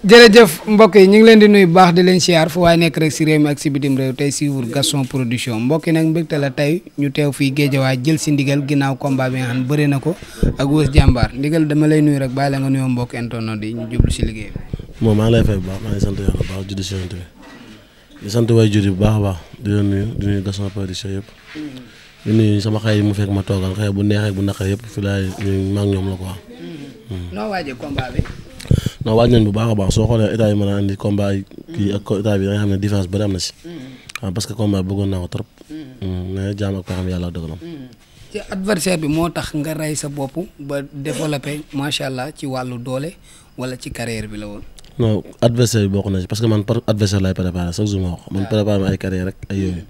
jërëjëf mbokk yi ñu ngi leen di nuyu bu baax di leen siyaar fu waaye nekk rek si réew mi ak si bitim réew tey suivre Gaston Production mbokk yi nag mbégte la tey ñu teew fii Géejawaay jël si ndigal ginnaaw combat bi nga xam bëri na ko ak Weuz Diambar ndigal dama lay nuyu rek bàyyi la nga nuyoo mbokk internet yi ñu jublu si liggéey bi. moom maa ngi lay fay bu baax maa ngi sant yàlla bu baax juddi si yonent bi di sant waay jur yi bu baax a baax di leen nuyu di nuyu Gaston Production yëpp di nuyu sama xëy mu fekk ma toogal xëy bu neexee bu naqaree yëpp fi laay ñu maa ngi ñoom la quoi. noo waajee combat bi. non waaj nañ bu baax a baax soo xoolee état yi mën a andi combat yi kii ak état bi da nga xam ne différence bëri am na si. waaw parce que combat bëggoon naa ko trop. mais jaam ak pexam yàlla dëgg la. ci adversaire bi moo tax nga rey sa bopp ba développé macha allah ci wàllu doole wala ci carrière bi la woon. non adversaire bi bokk na ci parce que man par adversaire laay préparé chaque jour ma wax man préparé ma ay carrière rek ay yooyu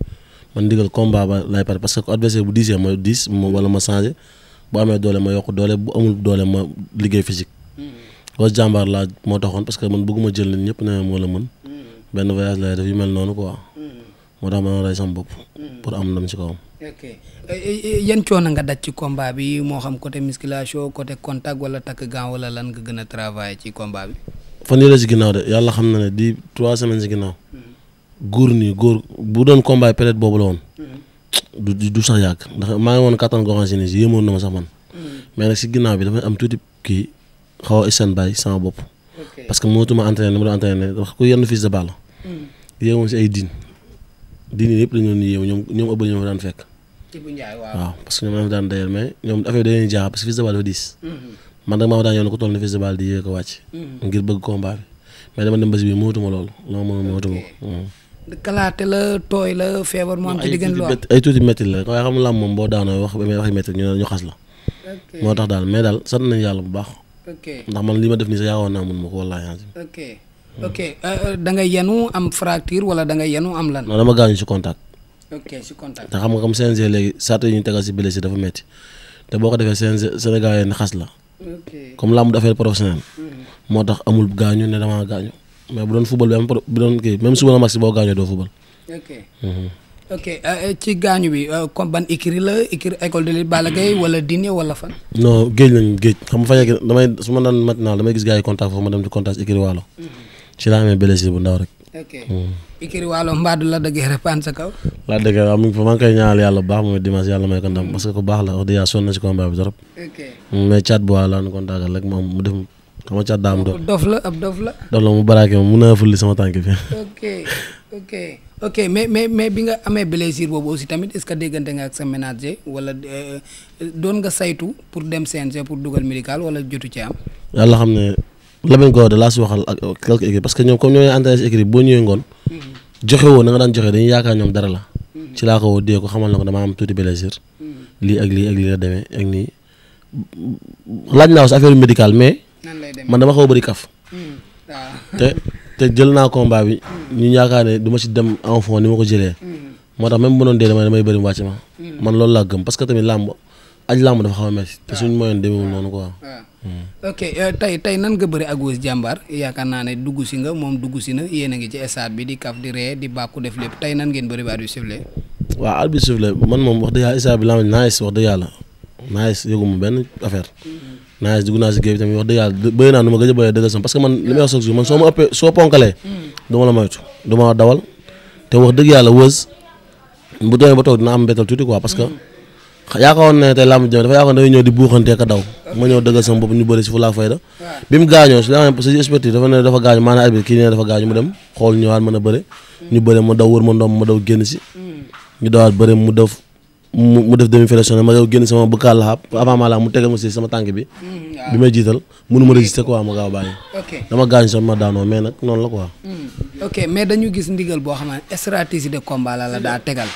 man ndigal combat ba laay préparé parce que adversaire bu diisee ma diis wala ma changé bu amee doole ma yokk doole bu amul doole ma liggéey physique. Weuz Diambar laa moo taxoon parce que man bëgguma jël leen ñëpp ne moo la mën benn voyage lay def yu mel noonu quoi moo tax ma rey sama bopp pour am ndam ci kawam. ok yan coono nga daj ci combat bi moo xam côté musculation côté contact wala takk gant wala lan nga gën a travailler ci combat bi. fan yii la si ginnaaw de yàlla xam na ne di 3 semaines si ginnaaw góor bu doon combat peut-être boobu la woon du sax yàgg ndax maa ngi woon kattan goo xam ne si yéemoon na ma sax man mais nag si ginnaaw bi dafay am tuuti kii. xaw a seen bàyyi sama bopp parce que mootuma entraîné ma doon entraîné wax ku yenn fils de balle yéewoon si ay diin yi yëpp dañoo ni yéew ñoom ëpp ñoom daan fekk waaw parce que ñoom dafa daan dayal mais ñoom affaire da leen jaaxal parce que fils de balle dafa diis man nag maa daan yoon ko toll ne fils de balle di yéeg ko wàcc ngir bëgg combat bi mais dama dem bés bi mootuma loolu mootuma ko kalaate la tooy la feebar mu am ci diggante lu ay tuuti métti la rek waaye xam nga lam moom boo daanoo waxi métti ñu xas la moo tax daal mais daal sant nañ yàlla bu baax ndax man li ma def nii sax yaawoon naa mun ma ko wallaahi. ok da nga yenu am fracture wala da nga yenu am lan. non dama gaañu si contact. si contact. te xam nga comme CNG léegi sart yi ñu tegal si blessé dafa métti te boo ko defee CNG Sénégal yi ne xas la. comme làmb affaire professionnel. moo tax amul gaañu ne damaa gaañu mais bu doon football bi am bu doon kii même suba la maxi boo gaañoo doo football. ok ci gaañu bi comme ban écurie la école de lutte Balla Gaye wala dîner wala fan. non géej xam nga fa yegg su ma daan matinal damay gis gars yi contact foofu ma dem di contact écurie Waalo. ci laa amee blessure bu ndaw rek. ok écurie Waalo mbaadu la dëggee repan sa kaw. la dëggee waaw maa ngi koy ñaanal yàlla bu baax moom dimanche yàlla may ko ndam parce que ku baax la wax dëgg yàlla sonn na ci combat bi trop. mais caat bu waa laa nu contactal rek moom mu def xam nga caat daa am dof la mu baraake moom mun naa fulli sama tànk bi. ok mais bi nga amee blessure boobu aussi tamit est-ce que déggante nga ak sa ménager wala doon nga saytu pour dem CNG pour dugal médical wala jotu ci am. yàlla xam ne Lamine Gora laa si waxal ak quelques équipes parce que ñoom comme ñoo ñooy entraîné si équipe boo ñëwee ngoon joxe woo na nga daan joxe dañuy yaakaar ñoom dara la ci laa ko woo dee ko xamal na ko dama am tuuti blessure lii ak lii la demee ak nii laaj naa ko si affaire médicale mais man dama xaw a bëri kaf te jël naa combat bi ñu yaakaar ne du ma si dem en fond ni ma ko jëlee moo tax même bu doon dee damay bëri mu wàcc ma man loolu laa gëm parce que tamit làmb dafa xaw a métti te suñu moyen demeewul noonu quoi. ok tey nan nga bëri ak Weuz Diambar yaakaar naa ne dugg si nga moom dugg si na yéen a ngi ci stade bi di kaf di ree di bàkku def lépp tey nan ngeen bëri ba arbitre sifflé. waaw arbitre sifflé man moom wax dëgg yàlla stade bi laa nice wax dëgg yàlla nice yëguma benn affaire. nice dugg naa si géej bi tamit wax dëgg yàlla bëri naa nu ma gëj a bëree dëggal sama parce que man li may wax chaque jour man soo ponkalee du ma la moytu du ma dawal te wax dëgg yàlla Weuz bu demee ba toog dina am mbettal tuuti quoi parce que yaakaaroon ne tey làmb jëm dafa yaakaar ne ñëw di buuxantee ka daw ma ñëw dëggal sama bopp ñu bëri si fu laa fayda bi mu gaañoo si la parce que expectative dafa ne dafa gaañu maanaam arbitre kii ne dafa gaañu mu dem xool ñëwaat mën a bëre ñu bëre ma daw wër ma ndoom ma daw génn si ñu dawaat bëre mu def demi-flexion ma daw génn sama bu kàll xaab avant ma la mu tegal ma si sama tànk bi bi may jiital mënu ma résister quoi ma gaaw bàyyi dama gaañu sax ma daanoo mais nag noonu la quoi. ok mais dañu gis ndigal boo xam ne stratégie de combat la daa tegal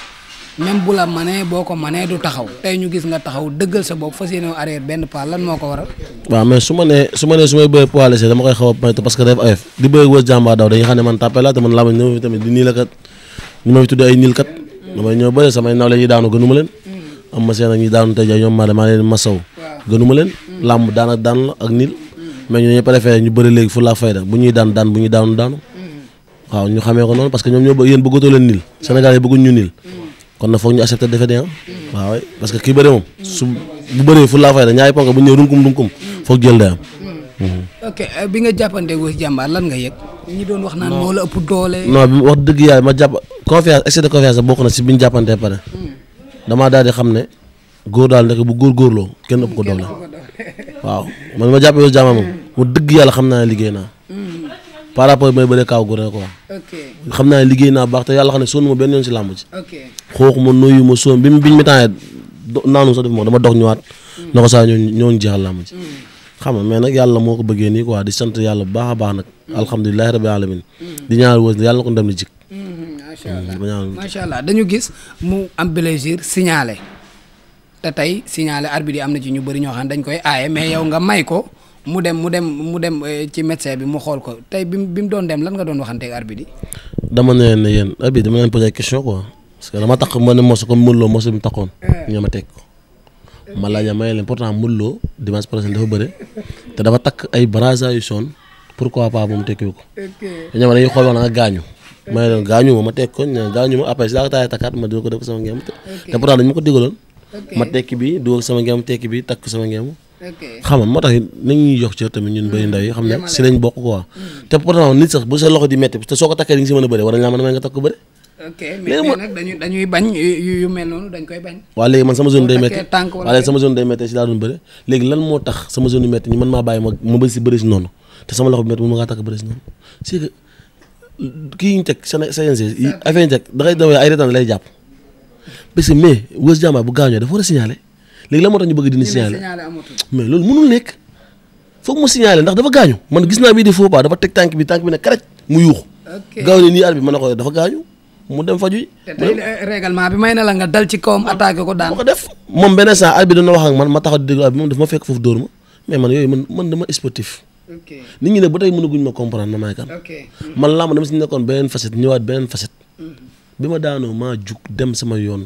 même bu la manee boo ko manee du taxaw tey ñu gis nga taxaw dëggal sa bopp fas yéene arrière benn pas lan moo ko waral. waaw mais su may bëre poids léger dama koy xaw a maytu parce que def oyof di bëre Weuz Diambar daw dañuy xam ne man tàppe la te man laa ma ñëw fi tamit di nii la kat ñu ma fi tuddee ay niil kat damay ñëw bëre samay nawle yi daanu gënuma leen am ma seen ak ñi daanu tey ñoom maa leen masaw gënuma leen làmb daan ak daan la ak niil mais ñu préféré ñu bëri léegi fu la fayda bu ñuy daan bu ñuy daanu waaw ñu xamee ko noonu parce que ñoom ñoo yéen bëggatoo leen niil Sénégal yi bëgguñ ñu niil kon nag foog ñu accepté défaite yi waaw parce que kii bëri moom su bu bëree fu laa fayda ñaari ponk bu ñu ñëw runkum foog jël day am ok bi nga jàppante wu jàmbaar lan nga yëg. ñi doon wax naan moo la ëpp doole. non bi wax dëgg yàlla ma jàpp confiance excès de confiance bokk na si bi ñu jàppantee pare. damaa daal di xam ne góor daal nekk bu góorgóorloo kenn ëpp ko doole. waaw man ma jàppee woon jàmbaar moom mu dëgg yàlla xam naa ne liggéey naa. par rapport may bëre kaaw gu rek quoi. xam naa ne liggéey naa baax te yàlla xam ne sonn ma benn yoon si làmb ci. xooxu ma nuyu ma sonn biñ mi temps naanu sax def ma dama dox ñëwaat. na ko saa ñooñu jeexal làmb ci. xam nga mais nag yàlla moo ko bëggee nii quoi di sant yàlla bu baax a baax nag. alhamdulilah rabbil alamin di ñaar wës yàlla na ko ndam li jik. macha allah dañu gis mu am blessure signalé te tey signalé arbitre yi am na ci ñu bëri ñoo xam ne dañ koy aaye mais yow nga may ko mu dem ci médecin bi mu xool ko tey bi mu doon dem lan nga doon waxanteeg arbitre yi. dama ne yéen arbitre dama leen posé question quoi parce que dama tax ma ne mos comme Modou Lo mos bi mu taxoon. ñoo ma teg ko. ma laaj may leen pourtant Modou Lo dimanche prochain dafa bëre te dafa takk ay brassards yu sonn pourquoi pas ba mu tekki ko. ñoom dañuy xool wax na nga gaañu. may leen gaañu ma teg ko gaañu ma après si laa ko taayee takkaat ma dugg ko def sama ngeen te pourtant dañu ma ko digaloon. ma tekki bi dugg sama ngeen tekki bi takk sama ngeen. xam nga moo tax nañuy jox cër tamit ñun bëri ndaw yi xam ne si lañ bokk quoi. te pourtant nit sax bu sa loxo di métti te soo ko takkee di nga si mën a bëre war nañ laa mën a may nga takk ko bëre. ok mais nag dañuy bañ yu mel noonu dañ koy bañ. waaw léegi man sama zone day métti waaw léegi sama zone day métti si laa doon bëre léegi lan moo tax sama zone yu métti ñu mën maa bàyyi ma bëri si bëri si noonu te sama loxo bi métti mu ngaa takk bëri si noonu c'est que kii ñu teg CNG affaire yi teg da ngay dawee ay retaan lay jàpp parce que mais Weuz Diambar bu gaañoo dafa war a signaler léegi lan moo tax ñu bëgg dindi signaler mais loolu mënul nekk foog mu signaler ndax dafa gaañu man gis naa bii di faux pas dafa teg tànk bi ne karaj mu yuux gaaw ne nii ar bi mën na ko dafa gaañu mu dem faju yi te tey règlement bi may na la nga dal ci kawam attaqué ko daan ko def moom benn saa ar bi dana wax ak man ma taxaw di déglu ar bi moom daf ma fekk foofu dóor ma mais man yooyu man dama sportif nit ñi ne ba tey mënaguñ ma comprendre ma maay kan man laa ma dama si nekkoon beneen facette ñëwaat beneen facette bi ma daanoo maa jug dem sama yoon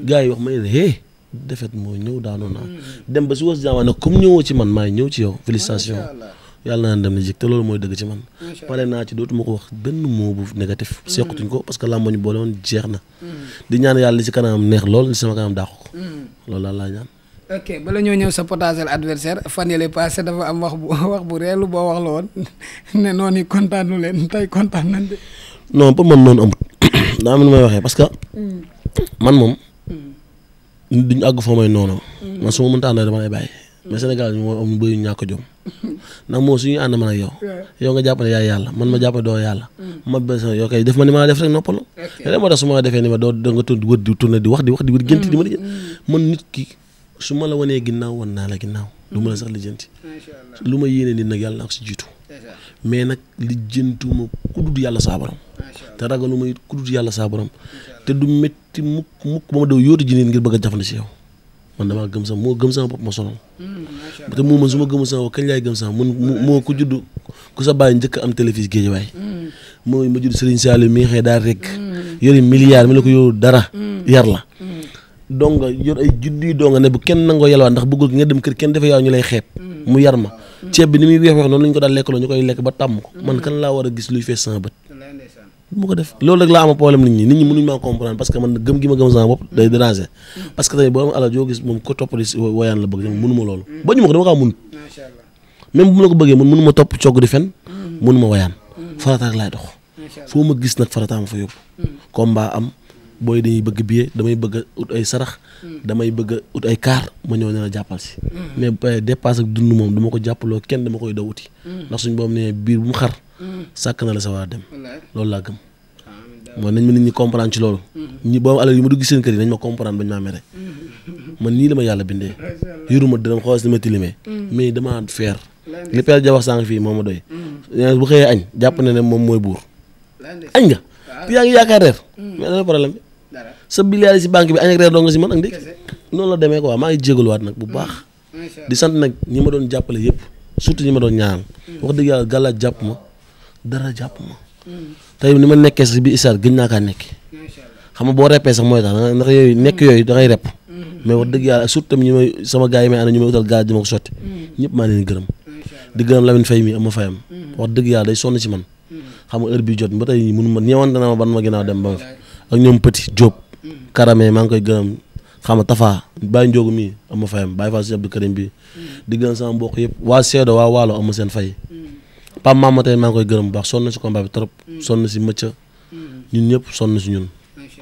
gars yi wax ma ne hé defet moo ñëw daanoo naa dem ba si Weuz Diambar nag comme ñëwoo ci man maay ñëw ci yow félicitation yàlla naa dem na jik te loolu mooy dëgg ci man pare naa ci dootuma ko wax benn mot bu négatif seqatuñ ko parce que làmb ñu boole woon jeex na di ñaan yàlla li ci kanam neex lool li sama kanam dàq ko loolu daal laa ñaan ok bala ñoo ñëw sa potentiel adversaire fan yële passé dafa am wax bu reelu boo wax la woon ne noonu kontaanu leen tey kontaan nañ de non pour man noonu amut daa am nu may waxee parce que man moom duñu àgg foo may noonu man su ma mënta ànd dama lay bàyyi mais Sénégal ñu moo am ñu bëri ñàkk jom ndax moo suñuy ànd man ak yow nga jàpp ne yaay yàlla man ma jàpp ne doo yàlla ma bes yow kay def ma ni ma def rek noppalu léegi moo tax su ma defee ni ma doo nga tudd wër di tourné di wax gént di ma di man nit ki su ma la wanee ginnaaw wan naa la ginnaaw du ma la sax lijjanti lu ma yéene nit nag yàlla naa ko si jiitu mais nag lijjantuma ku dul yàlla saa borom te ragalu ma it ku dul yàlla saa borom te du métti mukk ba ma daw yóotu ji nit ngir bëgg a jafandi si yow man damaa gëm sama bopp ma sonal te moo man su ma gëmul sama bopp kañ laay gëm sama moo ku judd ku sa bàyyi njëkk am télévision Guédiawaye moo ma judd Serigne Saliou mi xëy daal rek yori milliard mi la ko yow dara yar la donc yor ay juddu donga ne bu kenn nangoo yalwaan ndax bëggul nga dem kër kenn defe yow ñu lay xeeb mu yar ma ceeb bi ni muy weex noonu lañu ko daal lekkaloo ñu koy lekk ba tàmm ko man kan laa war a gis luy fees sama bët bu ko def loolu rek laa am problème nit ñi mënuñu maa comprendre parce que man gëm gi ma gëm sama bopp day déranger parce que tey boo am alal yoo gis moom ko topp di woyaan la bëgg mënuma loolu ba ñu ma ko dama kaa mun même bu ma la ko bëggee man mënuma topp cogg di fen mënuma woyaan farata rek laay dox foo ma gis nag farata ma fa yóbbu combat am booy dañuy bëgg billet damay bëgg a ut ay sarax damay bëgg a ut ay kaar ma ñëw ne la jàppal si mais ba dépasse ak dund moom dama ko jàppaloo kenn dama koy daw uti ndax suñ boobu ne biir bu mu xar sàkk na la sa war a dem loolu laa gëm mooy nañ ma nit ñi comprendre ci loolu ñi boobu alal yi ma dugg seen kër yi nañ ma comprendre bañ maa mere man nii la ma yàlla bindee yoruma dërëm xool si ma tilimee mais dama feer li père ja wax sànq fii moo ma doy bu xëyee añ jàpp ne moom mooy buur añ nga yaa ngi yaakaar reer mais dana problème bi sa biliyaar yi si banque bi añ ak reer doo nga si man ak ndékki noonu la demee quoi maa ngi jégaluwaat nag bu baax di sant nag ñi ma doon jàppale yëpp surtout ñi ma doon ñaanal wax dëgg yàlla gàllaaj jàpp ma dara jàpp ma tey ni ma nekkee sax bi isaar gëj naa kaa nekk xam nga boo reppee sax mooy tax ndax yooyu nekk yooyu da ngay repp mais wax dëgg yàlla surtout tamit ñu may sama gars yi may ànd ñu may utal gaz di ma ko sotti ñëpp maa leen gërëm di gërëm Lamine Faye mi am ma fayam wax dëgg yàlla day sonn ci man xam nga heure bi jot ba tey mënu ma ñëwante na ma ban ma ginnaaw dem ba ma fi ak ñoom Petit Diop Karamé maa ngi koy gërëm xam nga Tafa Baye Ndiogu mii am ma fayam Baye Fall si Abdou Karim bi di gën sama mbokk yëpp waa Seedo waa Waalo am ma seen fay Pam Mama tey maa ngi koy gërëm bu baax sonn na si combat bi trop sonn na si mëcca ñun ñëpp sonn na si ñun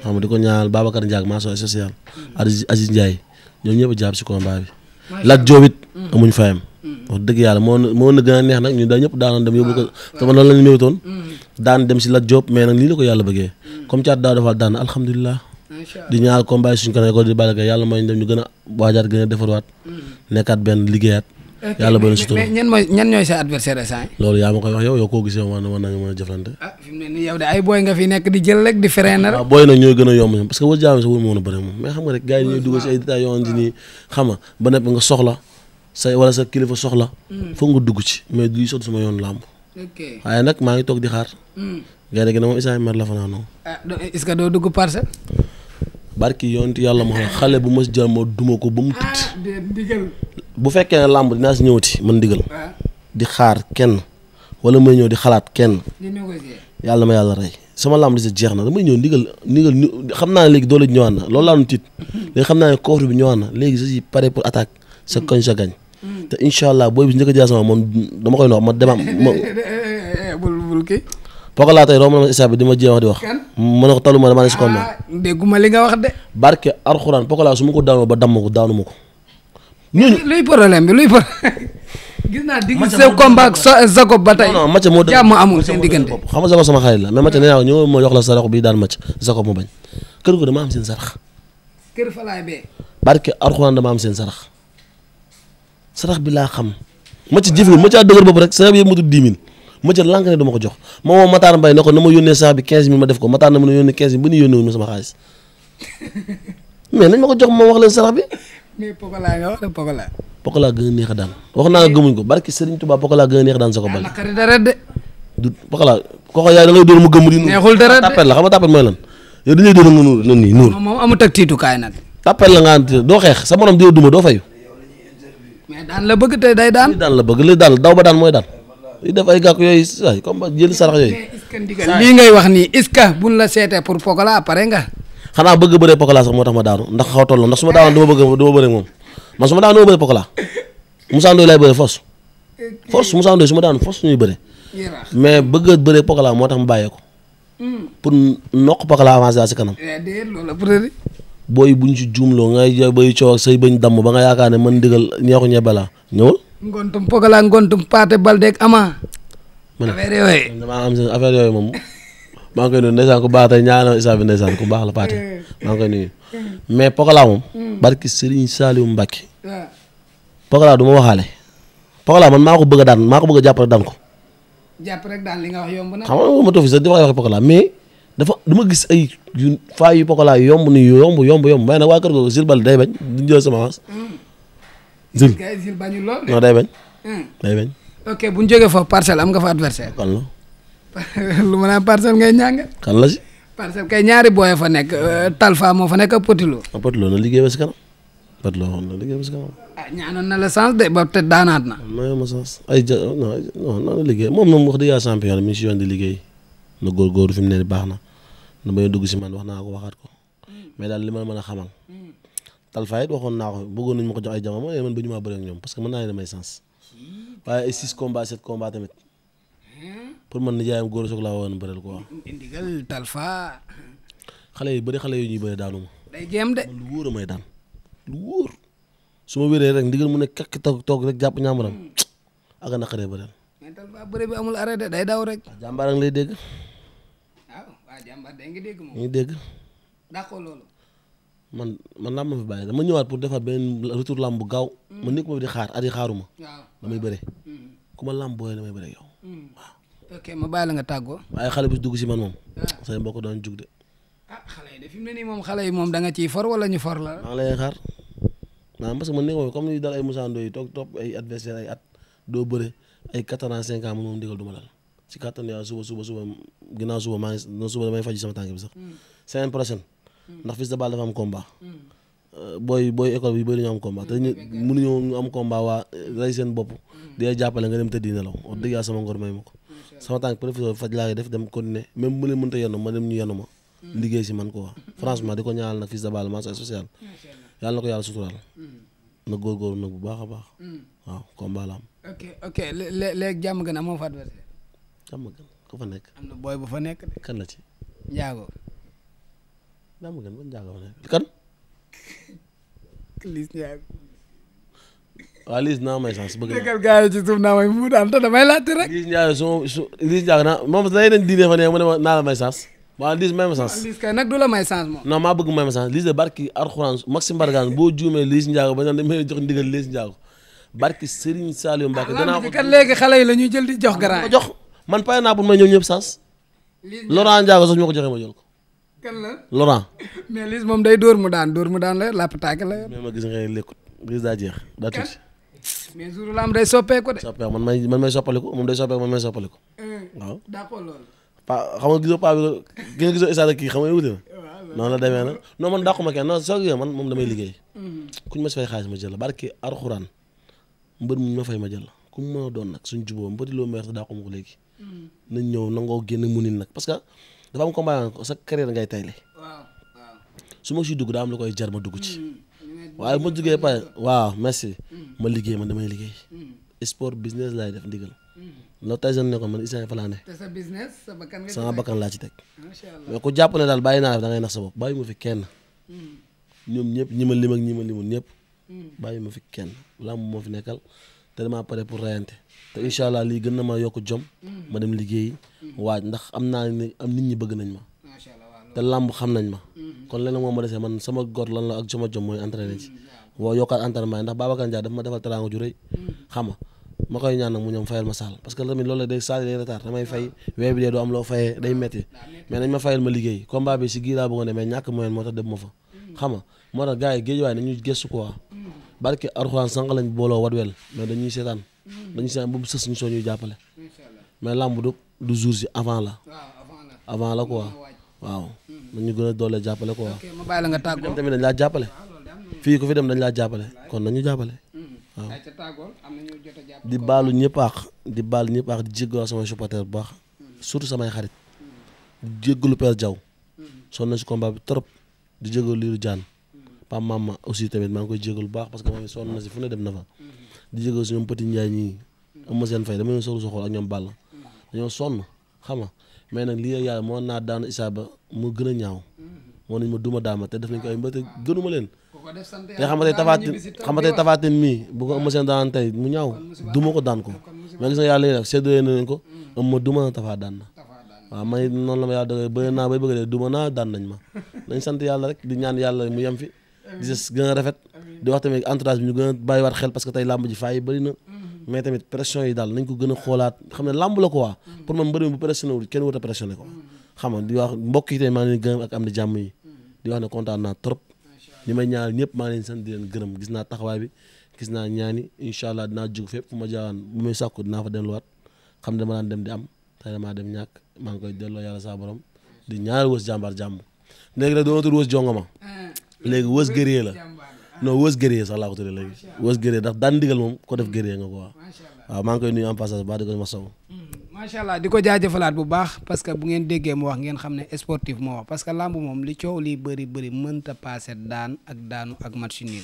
xam nga di ko ñaanal Babacar Ndiaye mention spéciale Aziz Ndiaye ñoom ñëpp a jàpp si combat bi Lat Diop it amuñ fayam wax dëgg yàlla moo na gën a neex nag ñu da ñëpp daanoon dem yóbbu ko sama loolu lañu méwtoon daan dem si Lat Diop mais nag nii la ko yàlla bëggee comme caat daaw dafa daan alhamdulilah di ñaar combat yi suñ ko ne ko di bàyyi yàlla mooy dem ñu gën a waajaat gën a defarwaat nekkaat benn liggéeyaat yàlla bëri si mais ñan ñooy sa adversaire instant loolu yaa ma koy wax yow koo gisee war na nga mën a jëflante fi mu ne nii yow de ay booy nga fi nekk di jël rek di freiner rek waaw booy nag ñooy gën a yomb ñoom parce que wër jaam sa wër ma mën a bëri moom mais xam nga rek gars yi ñooy dugal si ay détails yoo xam ne nii xam nga ba nepp nga soxla wala sa kilifa soxla foog nga dugg ci mais du sot sama yoon làmb waaye nag maa ngi toog di xaar gaynde gi na moom Issa mer la fanaanoo est-ce que doo dugg Parcelles barki yonent yàlla ma xam xale bu ma si jël ma duma ko ba mu tëdd bu fekkee ne làmb dinaa si ñëwati man ndigal di xaar kenn wala may ñëw di xalaat kenn yàlla ma yàlla rey sama làmb di si jeex na damay ñëw ndigal xam naa ne léegi doole ji ñëwaat na loolu laa nu tiit léegi xam naa ne coffre bi ñëwaat na léegi je suis prêt pour attaque sa koñ sa gañ te incha allah booy bi njëkk a jaar sama man dama koy nox ma dema bul kii Pokola tey romb na ma Issa bi di ma jéem wax di wax ma ne ko taluma damaa ne si combat dégguma li nga wax de barke Alxuraan Pokola su ma ko daanoo ba damm ko daanu ma ko luy problème bi luy gis naa digg sa combat ak Jacob ba tey non Macha moo dëgg jàmm amul seen diggante xam nga Jacob sama xarit la mais Macha nee naa ñëw ma jox la sarax bi daan Macha Jacob mu bañ kër ko dama am seen sarax kër fa laay bee barke Alxuraan dama am seen sarax bi laa xam Macha jëfewul Macha dëgër bopp rek sarax bi yëpp matul 10 000 Macha lànk ne dama ko jox ma woo Matar Mbaye ne ko na ma yónnee sax bi 15 000 ma def ko Matar na ma yónnee 15 000 ba ñu yónnee wuñ ma sama xaalis mais nañ ma ko jox ma wax leen sarax bi mais Pokola nga wax de Pokola Pokola gën a neex a daan wax naa nga gëmuñ ko barki Serigne Touba Pokola gën a neex a daan sa ko bal naqari dara de du Pokola kooku yaay da ngay dóor mu gëmm di neexul dara de tàppet la xam nga tàppet mooy lan yow dañuy dóor nga nuur nan nii nuur moom amut ak tiitukaay nag tàppet la nga doo xeex sa morom di duma doo fayu mais daan la bëgg tey day daan li daan la bëgg li daan daw ba daan mooy daan li def ay gàkk yooyu ay comme jël sarax yooyu mais est-ce que ndigal lii ngay wax nii est-ce que buñ la seetee pour Pokola pare nga xanaa bëgg bëree Pokola sax moo tax ma daanu ndax xaw toll ndax su ma daanoon dama bëree moom man su ma daanoon dama bëree Pokola Moussa Ndoye lay bëree force Moussa Ndoye su ma daanoon force ñuy bëree mais bëgg a bëree Pokola moo tax ma bàyyee ko pour noq Pokola avancé daal si kanam booy buñ ci juumloo ngay bay coow ak say bañ damm ba nga yaakaar ne man ndigal ñeexu ñebe laa ñëwal ngontum Pokola ngontum Paate Balde ak Ama affaire yooyu damaa am seen affaire yooyu moom maa ngi koy nuyu ndeysaan ku baax tey ñaanal Issa bi ndeysaan ku baax la Paate maa ngi koy nuyu mais Pokola moom barki Serigne Saliou Mbacke Pokola du ma waxaale Pokola man maa ko bëgg a daan maa ko bëgg a jàpp rek daan ko jàpp rek daan li nga wax yomb na xam nga ma toog fi sax di wax Pokola mais dafa dama gis ay yu faa yu Pokola yomb ni yomb mais nag waa kër googu Zil Bal day bañ duñ jël sama avance Zil bañu lool non day bañ ok bu ñu jógee foofu Parcelles am nga fa adversaire kan la lu ma naan Parcelles ngay ñàng kan la si Parcelles kay ñaari booy fa nekk Talfa moo fa nekk ak Potilo na liggéey ba si kanam Potilo na liggéey ba si kanam ñaanoon na la chance de ba te daanaat na ma chance ay non na liggéey moom wax dëgg yàlla champion mi ngi si yoon di liggéey na góorgóorlu fi mu ne baax na na may dugg si man wax naa ko waxaat ko mais daal li ma mën a xamal Talfa it waxoon naa ko bëggoon nañu ma ko jox ay jamono man ba ñu maa bëri ak ñoom parce que mën naa ne damay sens waaye ay 6 combats 7 combats tamit pour man nijaayam góor soog laa woon bëreel quoi. ndigal Talfa. xale yi bëri xale yu ñuy bëri daanu ma. day jéem de. lu wóor a may daan lu wóor su ma wéree rek ndigal mu ne kakk toog rek jàpp ñaamaram ak a naqaree bëreel. mais Talfa bëri bi amul arrêté day daw rek. jàmbaar ak lay dégg. waaw jàmbaar day ngi dégg moom. ngi dégg. d'accord loolu. man làmb ma fi bàyyi dama ñëwaat pour defar benn retour làmb bu gaaw. man nekk ma fi di xaar at yi xaaruma. waaw damay bëre. ku ma làmb booyee damay bëre yow. waaw. ok ma bàyyi la nga tàggoo. waaye xale bi dugg si man moom. say mbokk doon jug de. xale yi de fi mu ne nii moom xale yi moom da nga ciy for wala ñu for la. maa ngi lay xaar maanaam parce que man nekk moom comme ni dal ay Moussa Ndoye topp ay adversaire ay at doo bëre ay 4 ans 5 ans moom ndigal du ma dal si kattan yàlla suba ginnaaw suba maa ngi suba damay faj sama tànk bi sax semaine prochaine ndax Fils de Balla dafa am combat booy école bi bëri ñu am combat te mënuñu am combat waa rey seen bopp di jàppale nga dem tëddi nelaw wax dëgg yàlla sama ngor may ma ko sama tànk professeur faj laa def dem continuer même bu leen mënta yenn ma dem ñu yenn ma liggéey si man quoi franchement di ko ñaanal nag Fils de Balla mention spéciale yàlla na ko yàlla suturaal. na góorgóorlu nag bu baax a baax. waaw combat la am. ok léegi jàmm gën amoo fa adversaire. jàmm gën ko fa nekk. am na booy bu fa nekk de. kan la ci. Njaago. jàmm gën ban Njaago fa nekk kan. Liss Ndiago. waaw Liss naa may chance bëgg naa. dëggal gars yi ci suuf naa may mu daan te damay laajte rek. Liss Ndiago Liss Ndiago naa moom day nañ diine fa ne mu ne ma naa la may chance. waaw Liss may ma chance. Liss kay nag du la may chance moom. non maa bëgg may ma chance Liss de barki Alxuraan Maxime Bargane boo juumee Liss Ndiago ba naan dañ may jox ndigal Liss Ndiago barki Serigne Saliou Mbacke. danaa ko kat léegi xale yi la ñuy jël di jox grand. jox man pare naa pour may ñoom ñëpp chance. Laurent Ndiago sax ñu ma ko joxee ma jël ko. kan la Laurent. mais Liss moom day dóor mu daan la lappataake la yor. mais ma gis nga lekkut Liss daa jeex daa tuuti. mais jour la am day soppeeku de. soppeeku man may soppaliku moom day soppeeku man may soppaliku. waaw daa ko loolu. xam nga gisoo paa bi gisoo Issa kii xam nga wuute na. noonu la demee na non man dàquma kenn non soo gisee man moom damay liggéey. kuñ ma si fay xaalis ma jël la barki Alxuraan mbër mu ma fay ma jël la ku mu mën a doon nag suñ jubóo mbëri loo meer te dàquma ko léegi. nañ ñëw nangoo génn munin nag parce que dafa am combat sa carrière ngay tayle. su ma siy dugg daa am lu koy jar ma dugg ci. waaye bu ma duggee pare waaw merci ma liggéey man damay liggéey. sport business laay def ndigal. loolu tey jii ne ko man Issa fa laa ne. te sa business sa bakkan nga sama bakkan laa ci teg. macha allah mais ku jàpp ne daal bàyyi naa da ngay nax sa bopp bàyyi ma fi kenn. ñoom ñëpp ñi ma lim ak ñi ma limul ñëpp. bàyyi ma fi kenn làmb moo fi nekkal te damaa pare pour rayante te incha allah lii gën na ma yokk jom. ma dem liggéeyi. waaj ndax am naa ne am nit ñi bëgg nañ ma. te làmb xam nañ ma. kon leneen moom ma desee man sama góor lan la ak sama jom mooy entraîné ci. woo yokkaat entraînement ndax Babacar Ndiaye dafa ma defal teraanga ju rëy. xam nga ma koy ñaan nag mu ñoom fayal ma saal parce que tamit loolu la day saal day retard damay fay wee bi dee doo am loo fayee day metti mais nañ ma fayal ma liggéey combat bi si gii laa bëggoon ne mais ñàkk moyen moo tax dem ma fa. xam nga moo tax gars yi géej waaye nañu gëstu quoi barke Alxuraan sànq lañ booloo Wadwell mais dañuy seetaan bu sës ñu soo ñuy jàppale mais làmb du jour si avant la quoi waaw nañu gën a doole jàppale quoi. ma bàyyi la nga tàggoo tamit dañ laa jàppale fii ku fi dem dañ laa jàppale kon nañu jàppale waaw di baalu ñëpp àq di jéggalu samay supporter bu baax surtout samay xarit di jéggalu Père Diaw sonn na si combat bi trop di jéggalu Liiru Jaan Pam Mama aussi tamit maa ngi koy jéggalu bu baax parce que moom sonn na si fu ne dem na fa di jéggalu si ñoom Petit Ndiaye ñii am ma seen fay dama leen soxla sa xool ak ñoom Balla dañoo sonn xam nga mais nag lii yàlla moo naa daanu Issa ba mu gën a ñaaw moo nañ ma duma daama te def nañ ko ay mbër te gënuma leen te xam nga tey tafaatin mii bu ko ëmb seen daan tey mu ñaaw duma ko daan ko mais gis nga yàlla yi def séddale na leen ko ëmb duma na tafaa daan na waaw man noonu la ma yàlla dogal bëri naa bay bëgg dee duma naa daan nañ ma nañ sant yàlla rek di ñaan yàlla mu yem fi di des gën a rafet di wax tamit entourage bi ñu gën a bàyyiwaat xel parce que tey làmb ji faay bëri na mais tamit pression yi daal nañ ko gën a xoolaat xam ne làmb la quoi pour man mbëri mi bu pressionné wul kenn wut a pressionné ko xam nga di wax mbokk yi tamit maa ngi leen gërëm ak am di jàmm yi di wax ne kontaan naa trop ñi may ñaanal ñëpp maa ngi leen sant di leen gërëm gis naa taxawaay bi gis naa ñaani incha allah dinaa jóg fépp fu ma jaawaan bu muy sàkku dinaa fa delluwaat xam ne dama daan dem di am tey damaa dem ñàkk maa ngi koy delloo yàlla saa borom di ñaanal wës jàmbaar jàmm léegi nag doonatul wës jongoma léegi wës gëree la non wës gëree sax laa ko tuddee léegi wës gëree ndax daan ndigal moom ko def gëree nga ko waaw maa ngi koy nuyu en passage ba di ko ma sow macha allah di ko jaajëfalaat bu baax parce que bu ngeen déggee mu wax ngeen xam ne sportif moo wax parce que lamb moom li coow li bëri mënta passé daan ak daanu ak match nul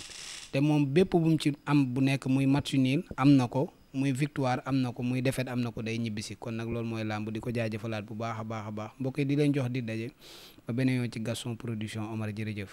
te moom bépp bu mu ci am bu nekk muy match nul am na ko muy victoire am na ko muy défaite am na ko day ñibbisi kon nag loolu mooy lamb di ko jaajëfalaat bu baax a baax mbokk yi di leen jox di daje ba beneen yoon ci Gaston Production Omar jërëjëf